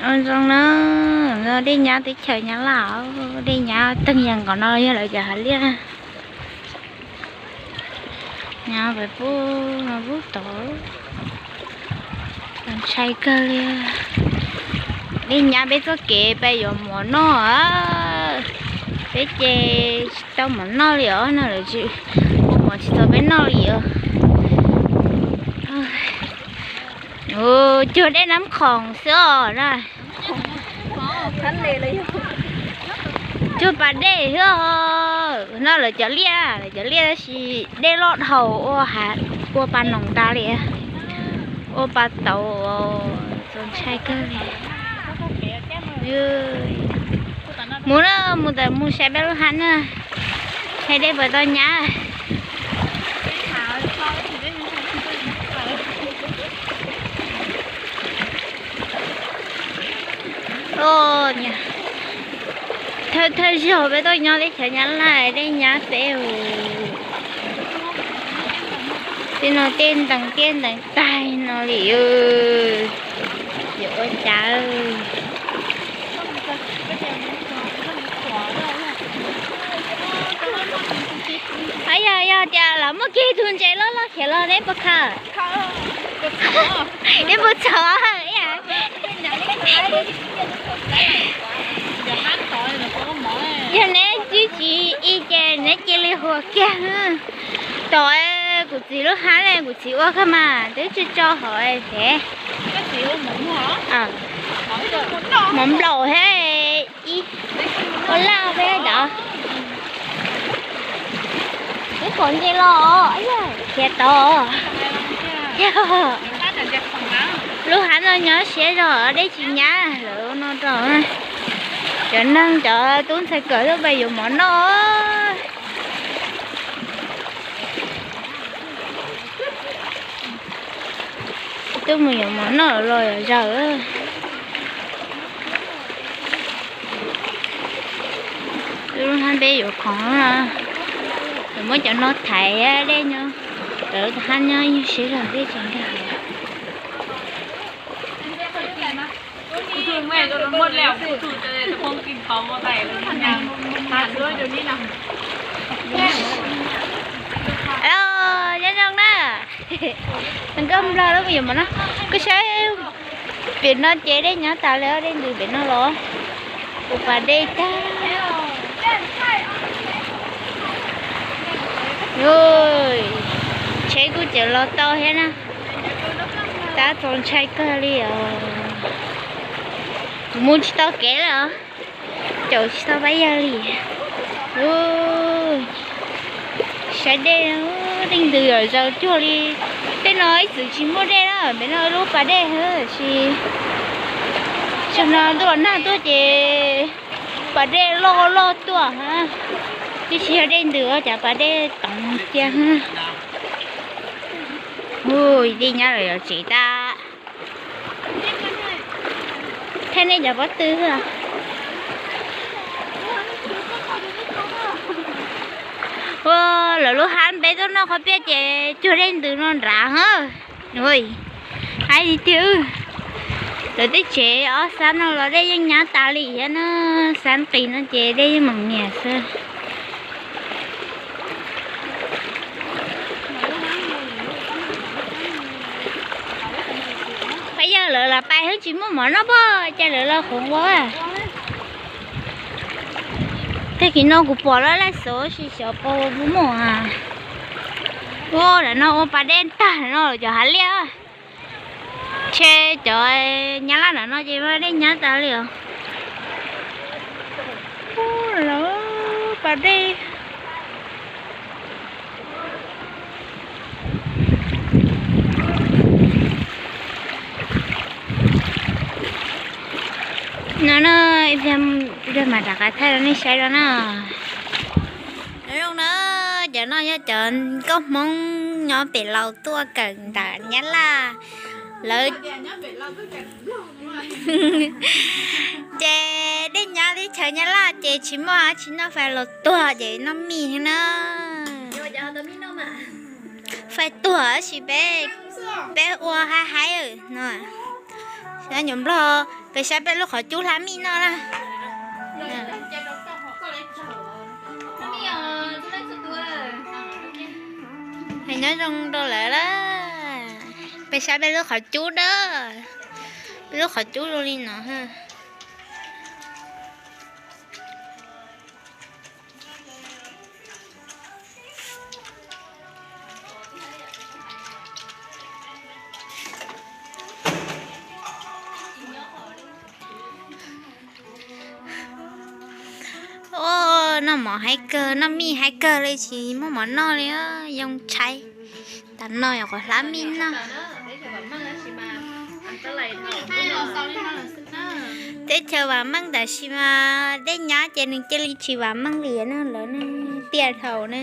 Zoo na, dej nyab teb chaws Nyab Laj, dej nyab teeg yas nkaus no yog lawv cov hav liaj. Nyab pub no pub tod, ntshai kawg li. Dej nyab peb txoj kev peb yuav mov noj, peb ces tsis tau mov noj li os no, lawv tsis ua mov tsis txog peb noj li os. Cuag dej Nab Khoom xwb os na. Cuag pas dej xwb os. No lawv cov liaj, lawv cov liaj tab sis dej loj dhau ua, ua pas noog tas li, ua pas tauv, txaus ntshai kawg li. Mus na, mus tawm mus saib peb lub hav na, saib dej puas tau nyab. Thawj thawj zaug peb tuaj nyob teb chaws Nyab Laj dej nyab peb, tej no tej ntees tej ntees tag no li. Yuav ua cas? Yog, yog tias los muaj kiag tug ntses loj loj khiav los neb puas khaws? Neb puas txhom? Yog neb tsis tsis ib ces neb cia li hu kiag. Tom kuv txiv lub hab ne, kuv txiv ua kawg mas twb tsis tso hauv pem. Mov nplaum thiab ib ua laj peb cov. Ib qhov nce los khiav tod. Lub hav no nyob siab zog dej tsis nyab lawv no rau cov neeg cov tub ntxhais kawm tuaj pab yuav mov noj. Twb mus yuav mov noj los yuav zaws. Lub hab peb yuav khoom no, muab cov no thaiv dej nyob, lawv hab nyob ib nyuag siab zog dej tsis nkag. Nyob zoo na, nkauj nplog lub me yuav mov no, koj saib pem no ces dej nyab tas li, dej ntws pem no los ua pas dej tag. Tsheb kuj tseem los tau thiab na. Tab txaus ntshai kawg li os. Kuv mus tsis tau kev li os. Caum tsis tau pab yawg li. Saib dej, dej ntws yom, zaws cuag li. Tej no ib txwm tsis muaj dej na, pem no lub pas dej tab sis tsam no ntuj los nag tuaj ces pas dej loj loj tuaj. Twb tsis yog dej ntws, cas pas dej toov cia. Ui, dej nyab lawv yuav tsev tag. Thiab nej cov pob tw xwb. Ua lawv lub hab peb tuaj noj qhov piaj ces cuag dej ntws no nrad. Haib tiag, lawv tej tsev ob xab no los dej yeej nyab tas li thiab na, xab qis no ces dej yeej meem nias xwb. Pab yawg lawv lam pais hwb tsis muaj mov noj pob, cas lawv los khoov ua. Tag kis no kuv pom lawv laij xov sis xyov pom muaj. Ua lam no ua pas dej tag no cov hav liaj. Ntshe cov nyab laj ntawm no ces dej nyab tas li os. Pas dej no na, ib pliag mam rov qab thaij rau nej saib no na. Nyob zoo na, cov no yog cov nkauj Hmoob nyob pem laus tuaj kawm ntawm Nyab Laj lawv. Ces dej nyab teb chaws Nyab Laj ces tsis muaj dab tsi noj, fais los tuag ces noj mij na. Fais tuag tab sis peb, peb ua haib haib no. Nyuam nplog Peb saib peb lub qhov cub hlab mij noj na. Nyob zoo rau lawv la. Peb saib peb lub qhov cub na. Peb lub qhov cub zoo li no. Noj mov haib kawg, noj mij haib kawg li, tsis muaj mov noj li, yoo tshaib. Tam no yog qhov hlab mij noj. Teb chaws vam meej tab sis mas dej nyab ces nws cia li tsis vam meej li na, lawv tiaj dhau na.